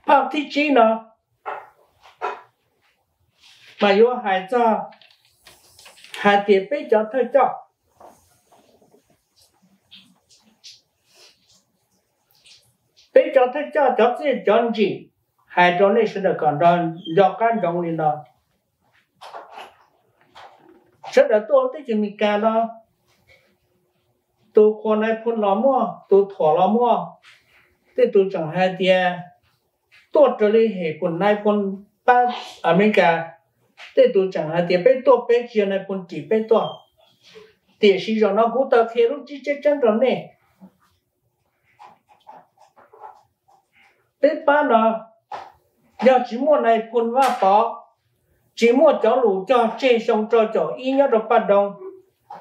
Phaj thib tsib no mas yuav hais txog hais tias peb cov thawj coj, peb cov thawj coj cov txiaj cov ntsim, hais rau nej sawv daws kom nrog nco qab ntsoov li no. Sawv daws tuaj teb chaws Amelikas no, tus qhuas nais phoo los muaj, tus thuam los muaj, tej tus tseem hais tias tuaj raws li hem pum nais phoo pab Amelikas, tej tus tseem hais tias peb tuaj peb tsis yog nais phoo ris peb tuaj. Tiam sis zaum no kuv tau qhia lub tseeb tseeb tseeb rau nej. Peb pab no yog tsis muaj nais phoo Vaj Pov, tsis muaj cov lus cog tseg xyoo rau caum ib nyob rau Paj Doo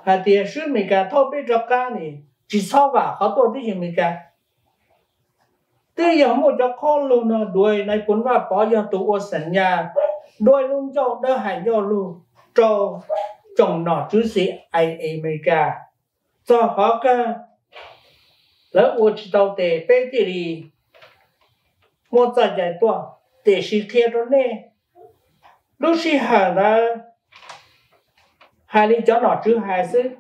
hais tias swb Amelikas thauj peb rov qab ni, tsis txhob vam qhov tuaj teb chaws Amelikas. Twb yog muaj cov qhob lug no duav nais phoo Vaj Pov yog tus ua xeem nyas duab lub ncauj dawb hais ncauj lug rau tsoom nom tswv CIA Amelikas, txog qhov kawg lawv ua tsis tau tes peb thiaj li muab txoj cai tuaj. Tiam sis qhia rau nej, lub sij hawm ntawd hais li cov nom tswv hais xwb.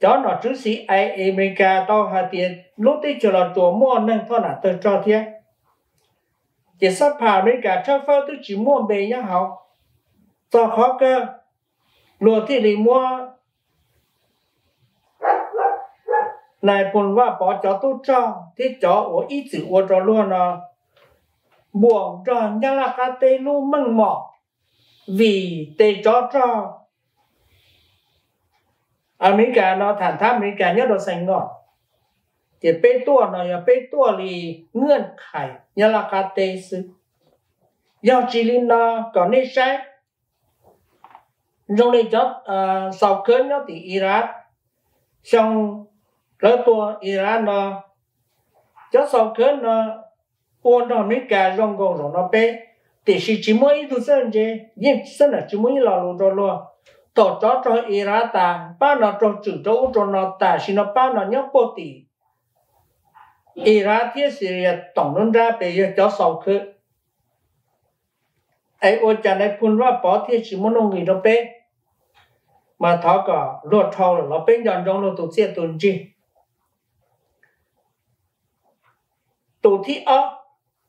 Cov nom tswv CIA Amelikas tau hais tias lub teb chaws Los Tsuas muaj neeg thoj nam tawg rog thiab, ces xab phas Amelikas tshawb fawb twb tsis muaj npe nyob hauv. Txog qhov kawg luag thiaj li muab nais phoo Vaj Pov cov tub rog thiab cov uas ib txwm ua rau luag no npuam nrog Nyab Laj qab teb lub meej mom, vim tes tsov rog Amelikas no tham thab Amelikas nyob rau Xais Ngos, ces peb tuaj no yog peb tuaj li ngaj khais Nyab Laj qab teb xwb. Yog tsis li no kom nej saib, zoo li cov xaus khawb nyob tim Iraq, xyoo lawv tua Iraq no, cov xaus khawb no ua nrog Amelikas zoo nkaus zaum no peb, tiam sis tsis muaj ib tug xeeb ntse, yeej xeeb ntawm tsis muaj ib lo lus rau luag. Thaum tsov rog Iraq tas, pab no raug tswm rau ub rau no, tam sim no pab no nyob puag tim Iraq thiab Syria toom lub nrab pem yog cov xaus khawb. Es ua cas nais phoo Vaj Pov thiaj tsis muaj nuj nqis rau peb? Mas thov kom luag dhau lawm los peb nco ntsoov luag tus txiaj tus ntsig. Tus thib ob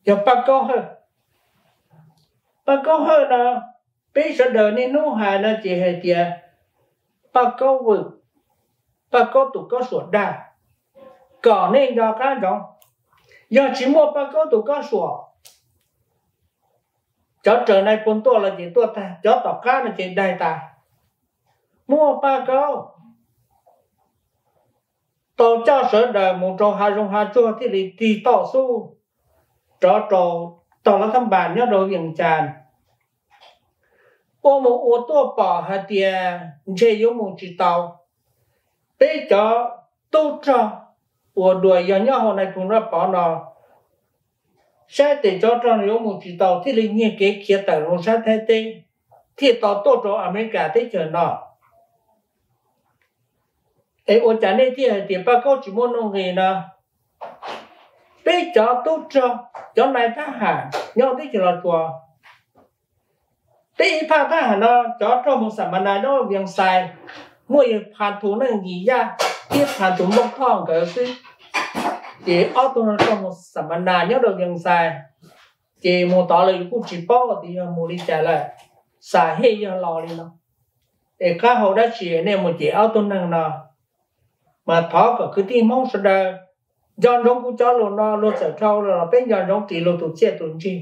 yog Paj Kaub Hawj. Paj Kaub Hawj no, peb sawv daws niaj hnub hais no ces hais tias Paj Kaub Vwm, Paj Kaub tus kob suam dag. Kom nej nco qab ntsoov, yog tsis muaj Paj Kaub tus kob suam, cov raws nais phoo tuaj los ces tuaj tag, cov tom qab no ces daig tas. Muaj Paj Kaub tau coj sawv daws mus rau hav zoov hav tsuag thiaj li tig toj xub rov rau tog Lab Thab Npas nyob rau Vias Cas. Ua mus ua tuaj pom hais tias ntshe yuav mus tsis tau. Peb cov tub rog uas dua yog nyob hauv nais phoo Vaj Pov no, saib tes tsov rog no yuav mus tsis tau thiaj li nyiag kev khiav tawm loo sab Thaib teb, thiaj tau tuaj rau Amelikas teb chaws no. Es ua cas nej thiaj hais tias Paj Kaub tsis muaj nuj nqis no? Peb cov tub rog, cov nais thab ham nyob teb chaws Los Tsuas, peb ib phaj thab ham no cov raug mus xam mas nas nyob Vias Xais, muaj yawg Phas Thus Neej Yim Yaj thiab Phas Thus Nplooj Thoj nkawd xwb. Ces ob tug no raug mus xam mas nas nyob rau Vias Xais, ces mus tod lawm yus kuj tsis paub tias yog mus li cas lawm, xam hej yog los li no. Es qab hau dab tsi nej mus cem ob tug neeg no? Mas thov kom kwv tij Hmoob sawv daws nco ntsoov kuv cov lus no, luag txawm dhau los peb nco ntsoov ris luag tus txiaj tus ntsig.